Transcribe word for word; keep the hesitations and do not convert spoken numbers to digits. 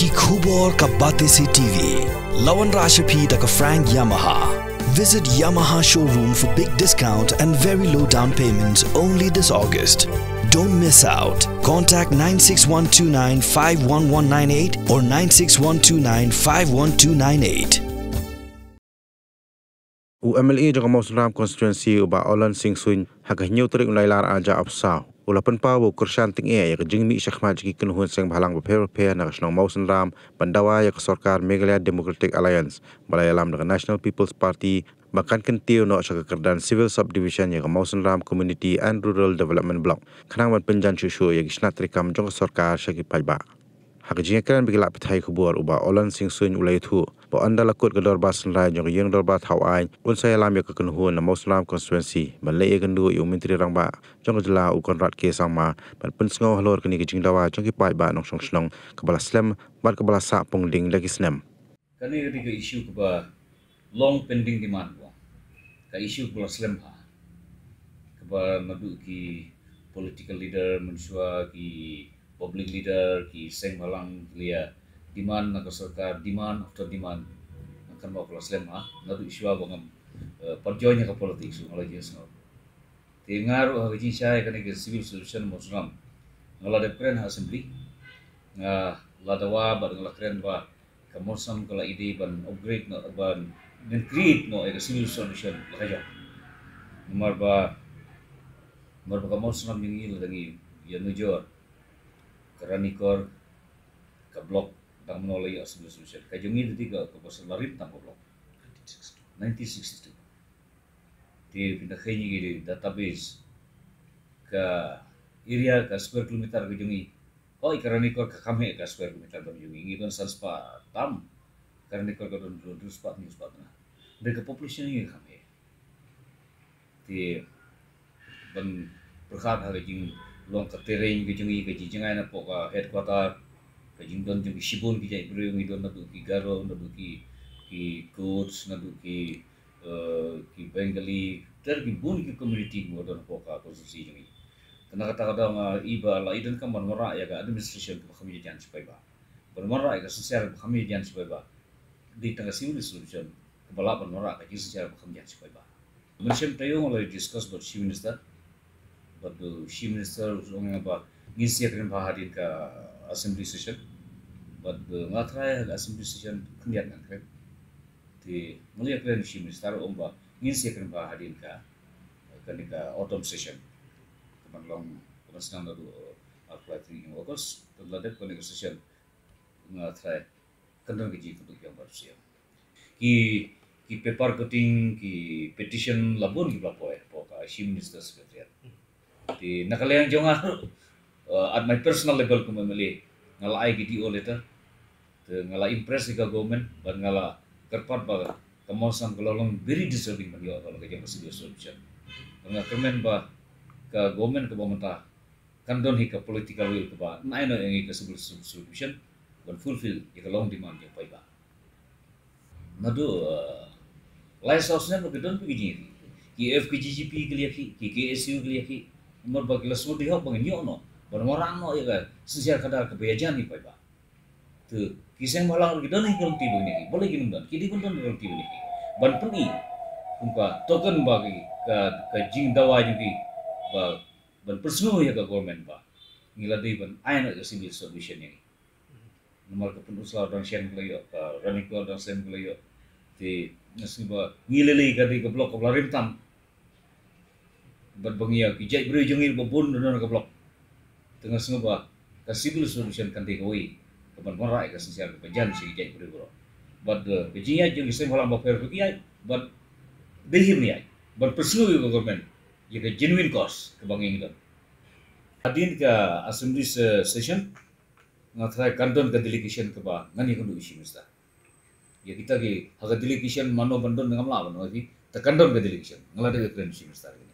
Ki khubor ka Batesi T V. La wanrah sha phi da ka Frank Yamaha. Visit Yamaha showroom for big discount and very low down payments only this August. Don't miss out. Contact nine six one two nine five one one nine eight or nine six one two nine five one two nine eight. U M L A jong ka Mawsynram constituency u Bah Olan Singh Suin ha ka hynñiew tarik u Nailar ar hajar arphew saw u la pynpaw ba u kyrshan tyngeh ïa ka jingmih shakhmat jong ki kynhun seng bhalang bapher bapher na ka shnong Mawsynram ban dawa ïa ka sorkar Meghalaya Democratic Alliance ba la ïalam da ka National People's Party ba kan kyntiew noh sha ka kyrdan Civil Subdivision ïa ka Mawsynram Community and Rural Development Block khnang ban pynjan shuh shuh ïa ki shnat treikam jong ka sorkar sha ki paidbah. Ha ka jingïakren bad ki lad pathai khubor u Bah Olan Singh Suin u la ïathuh ba ynda la kut ka dorbar synrai jong ka ïing dorbar thaw aiñ un sa ïalam ïa ka kynhun na Mawsynram constituency ban leit ïakynduh ïa u Myntri Rangbah jong ka jylla u Conrad K Sangma ban pynsngew halor kane ka jingdawa jong ki paidbah nongshong shnong kaba la slem bad kaba la sah pongding da ki snem. Kane ka dei ka issue kaba long pending demand, ka issue kaba la slem ha, kaba naduh ki political leader mynshuwa, ki public leader, ki seng bhalang ki la demand na ka sorkar, demand after demand. Kan ba ka la slem ha naduh shuwa ba ngam, eh, pat join ïa ka politics, nga la jingsngew. Te nga ruh ha ka jingshai kane ka Civil Subdivision Mawsynram nga la dep kren ha assembly. Nga la dawa bad nga la kren ba ka Mawsynram ka la ïadei ban upgrade noh, ban create noh ïa ka Civil Subdivision la ka jong. Namar ba, namar ba ka Mawsynram jong ngi la dang ïa nujor ka Ranikor, ka block dang mynno la ïoh Civil Subdivision. Ka jong ngi dei ka, ka Mawsynram la rim tam ka block. Nineteen sixty-two. Te pynta khein ïa ki database, ka area, ka square kilometer ka jong ngi. Oh, i ka Ranikor ka kham heh ka square kilometer ka jong ngi. Ngi don san spah tam. Ka Ranikor ka don hynriew spah, hynriew spah tang. Dei ka population ngi ka kham heh. Te ban pyrkhat ha ka jinglong ka terrain ka jong ngi, ka jingjngai napoh ka headquarter, ka jingdon jong ki shibun ki jait briew, ngi don naduh ki Garo, naduh ki, ki Koots, naduh ki, eh, ki Bengali, ter ki bun ki community ki don hapoh ka constituency jong ngi. Te na kata ka daw nga i ba la i donkam ban wanrah ïa ka administration kaba kham ïajan shi paidbah. Ban wanrah ïa ka synshar kaba kham ïajan shi paidbah. Dei tang ka Civil Subdivision kaba lah ban wanrah ka jingsynshar kaba kham ïajan shi paidbah. Mynshem taïew nga la discuss bad Chief Minister. Bad u Chief Minister u ong ïa nga ba ngin sa ïakren bha hadien ka assembly session. Bad nga tharai ha ka assembly session khyndiat ngan kren. Te nga la ïakren Chief Minister u ong ba ngin sa ïakren bha hadien ka, kane ka autumn session. Kaban long, kaban sdang naduh, uh, arphew lai tarik jong August. Te la dep kane ka session nga tharai kan don ka jingkynduh biang bad u Siem. Ki, ki paper cutting, ki petition la bun kiba la poi hapoh ka Chief Minister Secretariat. Te na ka liang jong nga, uh, at my personal level kum M L A, nga la ai ki D O letter. Te nga la impress ïa ka government bad nga la kyrpad ba ka Mawsynram ka la long very deserving ban ïoh ka long ka jong ka Civil Subdivision. Bad nga kyrmen ba ka government kaba mynta kan don hi ka political will kaba ai noh ïa ngi ka Civil Subdivision ban fulfill ïa ka long demand jong paidbah. Naduh, uh, lai saw snem ruh ki don bha ki jingïakhih. Ki F K J G P ki la ïakhih, ki K S U ki la ïakhih. Namar ba ki la sngewthuh ba ngin ïoh noh ban wanrah noh ïa ka synshar khadar kaba ïajan ïa paidbah. Te ki seng bhalang ruh ki don hi ka lynti ba ngin ïakhih. Balei kim don? Ki dei ban don ka lynti ba ngin ïakhih. Ban pyni kum ka token ba ki, ka, ka jingdawa jong ki ba ban pynsngew ïa ka government ba ngi la dei ban ai noh ïa ka Civil Subdivision ïa ngi. Namar ka Pynursla dang shen ka la ïoh, ka Ranikor dang shen ka la ïoh. Te nga sngew ba ngi lei lei ka dei ka block kaba la rim tam. Bad ba ngi ïa ki jait briew jong ngi ba bun don ha ka block. Te nga sngew ba ka Civil Subdivision kan dei kawei kaban wanrah ïa ka synshar kaba jan sha ki jait briew baroh. Bad, eh, ka jingïaid jong ki seng bhalang bapher bapher ki ïaid, bad dei hi ban ïaid ban pynsngew ïa ka government ïa ka genuine cause kaba ngi don. Hadien ka assembly se-, session, nga tharai kan don ka delegation kaba ngan ïakynduh ïa u Chief Minister. Ïa kita ki, ha ka delegation mano ban don ngam lah ban ong ïa phi, te kan don ka delegation. Nga la dep ïakren ïa u Chief Minister ïa kane.